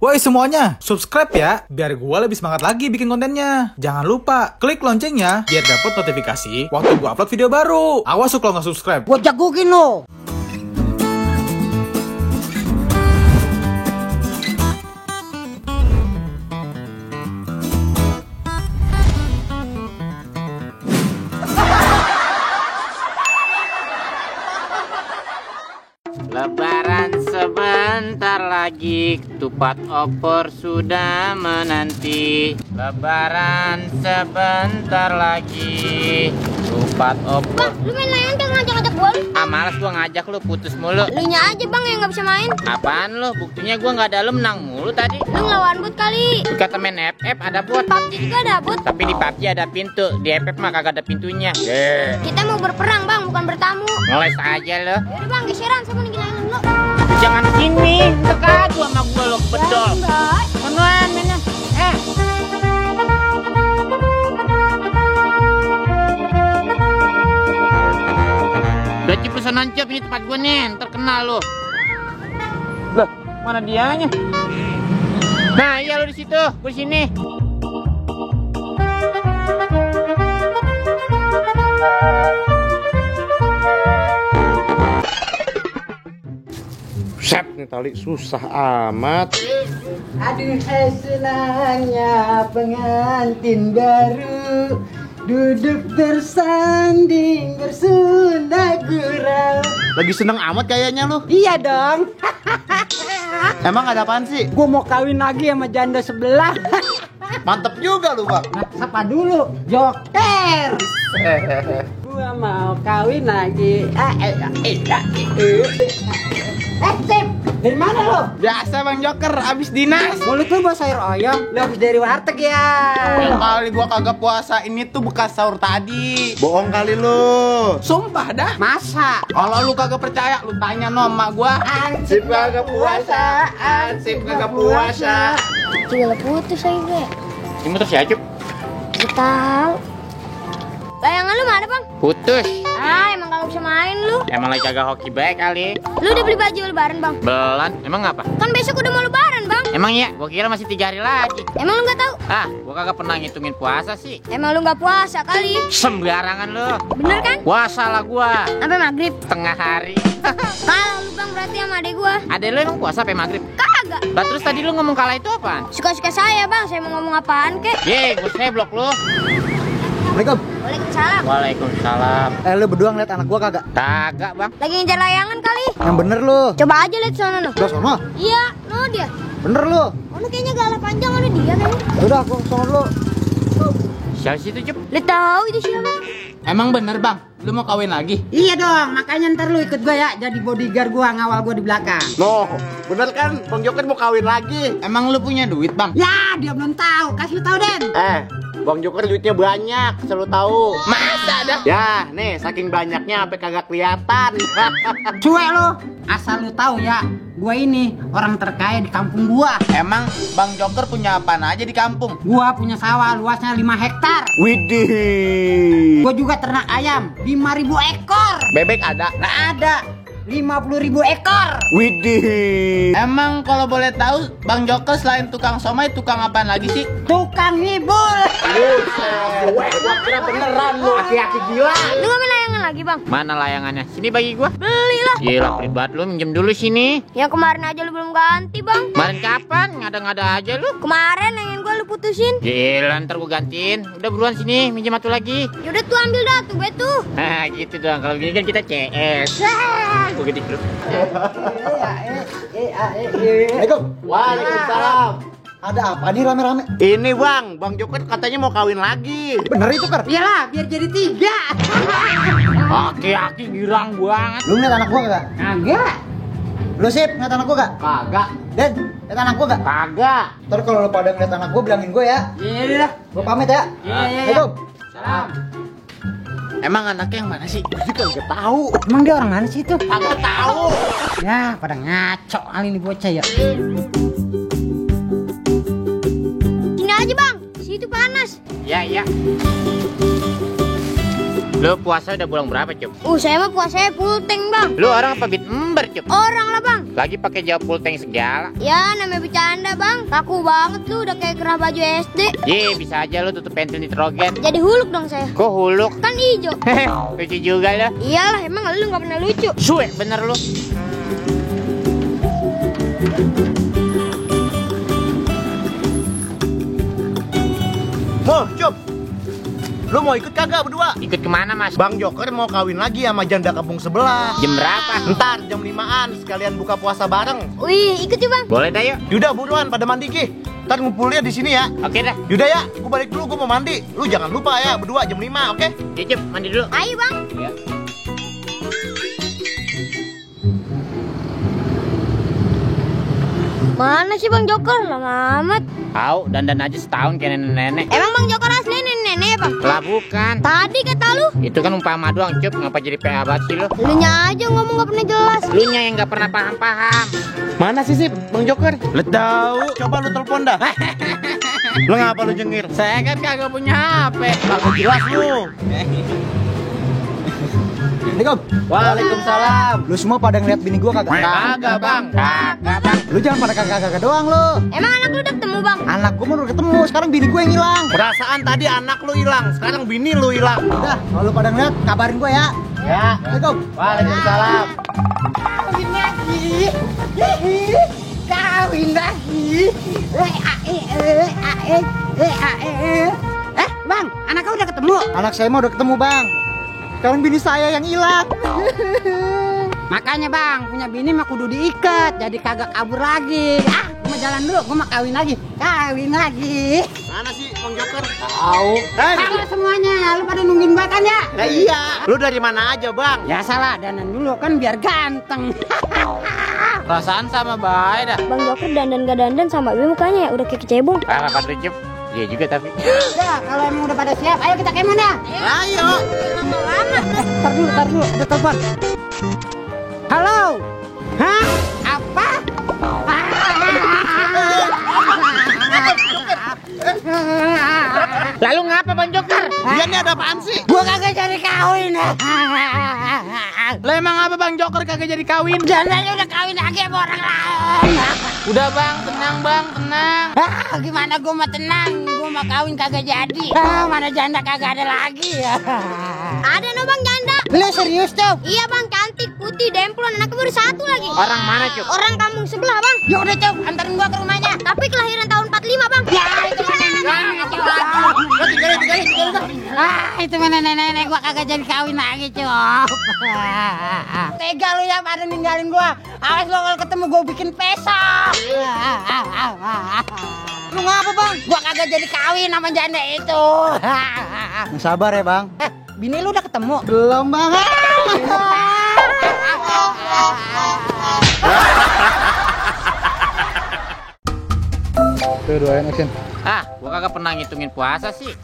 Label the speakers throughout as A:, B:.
A: Woi semuanya, subscribe ya, biar gue lebih semangat lagi bikin kontennya. Jangan lupa, klik loncengnya, biar dapat notifikasi waktu gue upload video baru. Awas kalau nggak subscribe.
B: Gue jagokin lo.
C: Lebaran sebentar lagi, tupat opor sudah menanti. Lebaran sebentar lagi, tupat opor.
D: Bang, lu main layangan kan ngajak-ngajak gua lu?
C: Ah, malas gua ngajak lu, putus mulu.
D: Lu nya aja bang yang nggak bisa main.
C: Apaan lu? Buktinya gua nggak ada, lu menang mulu tadi.
D: Lu ngelawan bot kali.
C: Kata main FF ada bot,
D: PUBG juga ada bot.
C: tapi di PUBG ada pintu, di FF mah kagak ada pintunya.
D: Kita mau berperang bang, bukan bertamu.
C: Ngeles aja lo.
D: Yaudah bang, geseran sama nih layangan lu.
C: Jangan gini, dekat sama gua lo bedol. Menuan mainnya. Udah cipusan nancap ini tempat gua nih, terkenal lo. Lah, mana dianya? Nah, iya lo di situ, gua di sini.
E: Set nih tali susah amat.
B: Aduh senangnya pengantin baru duduk bersanding bersunda gurau.
E: Lagi seneng amat kayaknya lu.
B: Iya dong.
E: Emang ada apaan sih?
B: Gue mau kawin lagi sama janda sebelah.
E: Mantep juga lu, Bang.
B: Nah, siapa dulu? Joker. Gue mau kawin lagi. Sip. Dari mana lo?
E: Biasa Bang Joker, abis dinas.
B: Mulut lu bawa sayur ayam. Lu habis dari warteg ya.
E: Yang kali gua kagak puasa, ini tuh bekas sahur tadi. Bohong kali lu. Sumpah dah.
B: Masa?
E: Kalau lu kagak percaya, lu tanya no emak gua. Ansip kagak puasa, ansip kagak puasa.
D: Juga putus aja.
C: Ini terus ya, Cup.
D: Gak tahu. Layangan lu mana bang?
C: Putus.
D: Ah emang kalau bisa main lu.
C: Emang lagi kagak hoki baik kali.
D: Lu udah beli baju lebaran bang?
C: Belan, emang ngapa?
D: Kan besok udah mau lebaran bang.
C: Emang ya, gua kira masih 3 hari lagi.
D: Emang lu nggak tahu?
C: Ah, gua kagak pernah ngitungin puasa sih.
D: Emang lu nggak puasa kali?
C: Sembarangan lu.
D: Bener kan?
C: Puasa lah gua.
D: Sampai maghrib.
C: Tengah hari.
D: Kalah lu bang berarti sama adek gua.
C: Adek lu emang puasa sampai maghrib?
D: Kagak.
C: Lah terus tadi lu ngomong kalah itu apaan?
D: Suka-suka saya bang. Saya mau ngomong apaan kek?
C: Ye, gua seblok lu.
B: Assalamualaikum.
D: Waalaikumsalam.
C: Waalaikumsalam.
B: Lu berdua ngeliat anak gua kagak?
C: Kagak, Bang.
D: Lagi ngejar layangan kali.
B: Yang bener lu.
D: Coba aja lihat sana no.
B: Udah sono.
D: Iya, no dia.
B: Bener lu.
D: Oh, no, kayaknya galah panjang ada dia kayaknya.
B: Udah aku sono dulu.
C: Siapa sih itu, Cup?
D: Lu tahu itu siapa?
C: Emang bener, Bang? Lu mau kawin lagi?
B: Iya dong, makanya ntar lu ikut gua ya, jadi bodyguard gua, ngawal gua di belakang.
E: No, bener kan? Bang Joker mau kawin lagi.
C: Emang lu punya duit, Bang?
B: Ya, dia belum tahu. Kasih tahu Den.
E: Bang Joker duitnya banyak, selalu tahu.
C: Masa dah?
E: Ya, nih saking banyaknya sampai kagak kelihatan.
B: Cuek lu. Asal lu tahu ya, gua ini orang terkaya di kampung gua.
C: Emang Bang Joker punya apaan aja di kampung?
B: Gua punya sawah luasnya 5 hektar.
E: Widih.
B: Gua juga ternak ayam 5.000 ekor.
C: Bebek ada?
B: Nggak ada. 50.000 ekor.
E: Widih.
C: Emang kalau boleh tahu, Bang Joker selain tukang somai, tukang apaan lagi sih?
B: Tukang ngibul.
E: Gua kira beneran lu.
B: Aki-aki gila.
D: Lu nggak main layangan lagi bang?
C: Mana layangannya? Sini bagi gua.
D: Beli lah.
C: Gila, pelit banget lu, minjem dulu sini.
D: Yang kemarin aja lu belum ganti bang.
C: Kemarin kapan? Ngada-ngada aja lu.
D: Kemarin layangan gua lu putusin.
C: Gila, ntar gua gantiin. Udah buruan sini, minjem satu lagi.
D: Yaudah tuh ambil dah tuh betu.
C: Nah, gitu dong. Kalau gini kan kita CS. Gua gede dulu.
B: Assalamualaikum.
E: Waalaikumsalam.
B: Ada apa nih rame-rame?
E: Ini Bang, Bang Joker katanya mau kawin lagi.
B: Bener itu Ker? Iyalah, biar jadi 3.
C: Aki-aki girang banget.
B: Lu ngeliat anak gua kagak? Kagak.
E: Lu Sip, ngeliat anak gua gak?
C: Kagak.
E: Den, ngeliat anak gua gak?
C: Kagak.
E: Ntar kalau lu pada ngeliat anak gua bilangin gua ya.
B: Iya dah.
E: Gua pamit ya. Assalamualaikum.
B: Salam.
C: Emang anaknya yang mana sih?
E: Gua kan gak tahu.
B: Emang dia orang mana sih itu?
C: Kagak tahu.
B: Ya, pada ngaco kali ini bocah ya.
D: Sini aja bang. Situ panas.
C: Ya, ya. Lu puasa udah bulan berapa, Cup?
D: Saya mah puasanya full tank, Bang.
C: Lu orang apa bit ember, Cup?
D: Orang lah, Bang.
C: Lagi pakai jawab full tank segala.
D: Ya, namanya bercanda, Bang. Kaku banget lu, udah kayak kerah baju SD.
C: Ye, bisa aja lu tutup pentil nitrogen.
D: Jadi huluk dong saya.
C: Kok huluk?
D: Kan hijau.
C: Lucu juga lo.
D: Iyalah, emang lu nggak pernah lucu.
C: Suwe bener lu.
E: Cup. Lu mau ikut kagak berdua?
C: Ikut kemana, Mas?
E: Bang Joker mau kawin lagi sama janda kampung sebelah.
C: Jam berapa?
E: Ntar jam 5-an sekalian buka puasa bareng.
D: Wih, ikut yuk, Bang.
C: Boleh dah yuk.
E: Yuda buruan pada mandi Ki. Ntar ngumpulnya di sini ya.
C: Oke dah.
E: Yuda ya, aku balik dulu, gua mau mandi. Lu jangan lupa ya, berdua jam 5, oke?
C: Ya, Cup, mandi dulu.
D: Ayo, Bang.
C: Iya.
D: Mana sih Bang Joker? Lama amat.
C: Tahu, dandan aja setahun kayak nenek-nenek.
D: Emang Bang Joker asli nenek, Bang?
C: Lah bukan.
D: Tadi kata lu.
C: Itu kan umpama doang, Cup. Ngapa jadi PA banget sih lu?
D: Lu nya aja ngomong gak pernah jelas.
C: Lu nya yang nggak pernah paham-paham.
E: Mana sih Bang Joker? Lu tahu, coba lu telepon dah. Lu ngapa lu jengir?
C: Saya kan kagak punya HP.
E: Aku jelas lu. Assalamualaikum. Waalaikumsalam. Lu semua pada ngeliat bini gua kagak?
C: Kagak, Bang. Kagak, Bang.
E: Lu jangan pada kagak-kagak doang lu.
D: Emang anak lu udah ketemu, Bang?
E: Anak gua udah ketemu, sekarang bini gua yang hilang. Perasaan tadi anak lu hilang, sekarang bini lu hilang. Udah, kalau lu pada ngeliat kabarin gua ya. Ya. Assalamualaikum. Waalaikumsalam.
B: Kawin lagi. Kawin lagi. Bang, anaknya udah ketemu.
E: Anak saya mah udah ketemu, Bang. Sekarang bini saya yang hilang.
B: Makanya Bang, punya bini mah kudu diikat, jadi kagak kabur lagi. Gua mau jalan dulu, gua mau kawin lagi. Kawin lagi.
E: Mana sih Bang Joker? Tahu.
B: Halo semuanya, lu pada nungguin gua kan ya?
E: Nah, iya. Lu dari mana aja, Bang?
B: Ya salah, dandan dulu kan biar ganteng.
C: Perasaan sama baik dah.
D: Bang Joker dandan gak dandan sama Ibu mukanya ya udah kayak kecebong.
C: Ah, Pak Cup. Iya juga tapi.
B: Udah, kalau emang udah pada siap, ayo kita kemana ya?
E: Ayo.
B: Lama-lama. Tar dulu, ada telepon. Halo. Hah? Apa?
C: Lalu ngapa Bang Joker?
E: Dia nih ada apaan sih?
B: Gua kagak jadi kawin.
C: Lah emang apa Bang Joker kagak jadi kawin?
B: Jandanya udah kawin lagi sama orang lain.
C: Udah Bang, tenang Bang, tenang.
B: Gimana gua mau tenang? Gua mau kawin kagak jadi. Mana janda kagak ada lagi ya.
D: Ada no Bang janda.
B: Lu serius tuh?
D: Iya Bang, cantik, putih, demplon, anaknya baru satu lagi.
C: Orang mana Cup?
D: Orang kampung sebelah Bang.
B: Ya udah Cok, anterin gua ke rumahnya.
D: Tapi kelahiran tahun 45 Bang.
B: Ya itu mana nenek itu mana nenek gua kagak jadi kawin lagi Cok. Tega lu ya pada ninggalin gua. Awas lo kalau ketemu gua bikin pesok.
E: Lu ngapa, Bang?
B: Gua kagak jadi kawin sama janda itu.
E: Sabar ya, Bang.
B: Bini lu udah ketemu?
E: Belum, Bang. Tuh, doain action.
C: Gua kagak pernah ngitungin puasa sih.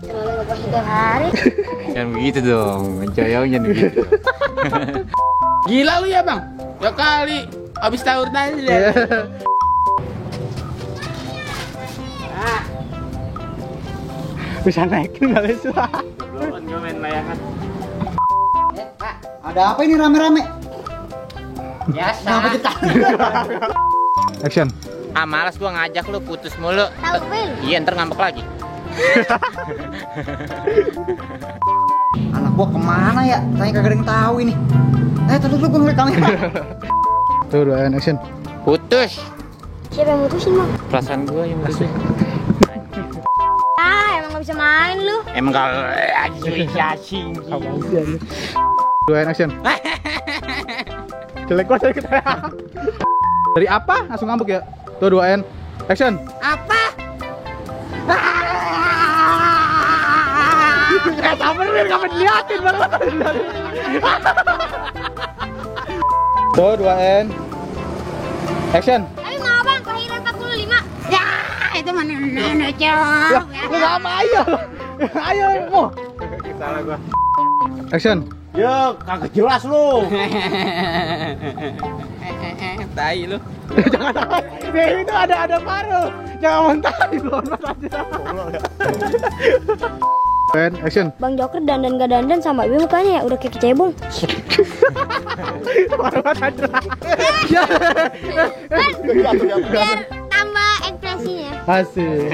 D: Terlalu gak puasa 3 hari.
C: Jangan begitu dong, mencoyongnya begitu. Gila lu ya Bang? Ya kali, abis tahun aja.
E: Bisa naikin kali itu.
C: Belum, gua main layangan.
E: Ada apa ini rame-rame?
C: Biasa.
E: Action.
C: Malas gua ngajak lu, putus mulu.
D: Tahu Will.
C: Iya, ntar ngambek lagi.
E: Anak gua kemana ya? Tanya kagak ada yang tahu ini. Tadi dulu gua ngeliat kamera. Tuh, doain action.
C: Putus.
D: Siapa yang mutusin Bang?
C: Perasaan gua yang mutusin.
D: Emang gak bisa main lu.
C: Emang kalau asing.
E: Doain action. Jelek banget kita. Dari apa? Langsung ngambek ya. Tuh, doain action.
B: Apa?
E: Gak sabar nih, gak diliatin banget. Tuh, doain action.
D: Tapi mau Bang, kelahiran 45.
B: Ya, itu mana nenek Cok.
E: Lu gak apa, ayo. Ayo, mau. Salah gua. Action. Yo, kagak jelas lu.
C: Tai lu.
E: Jangan takut. Itu ada paru. Jangan mentai lu aja. And action.
D: Bang Joker dandan gak dandan sama ibu mukanya ya udah kayak kecebong. Biar tambah ekspresinya.
E: Asik.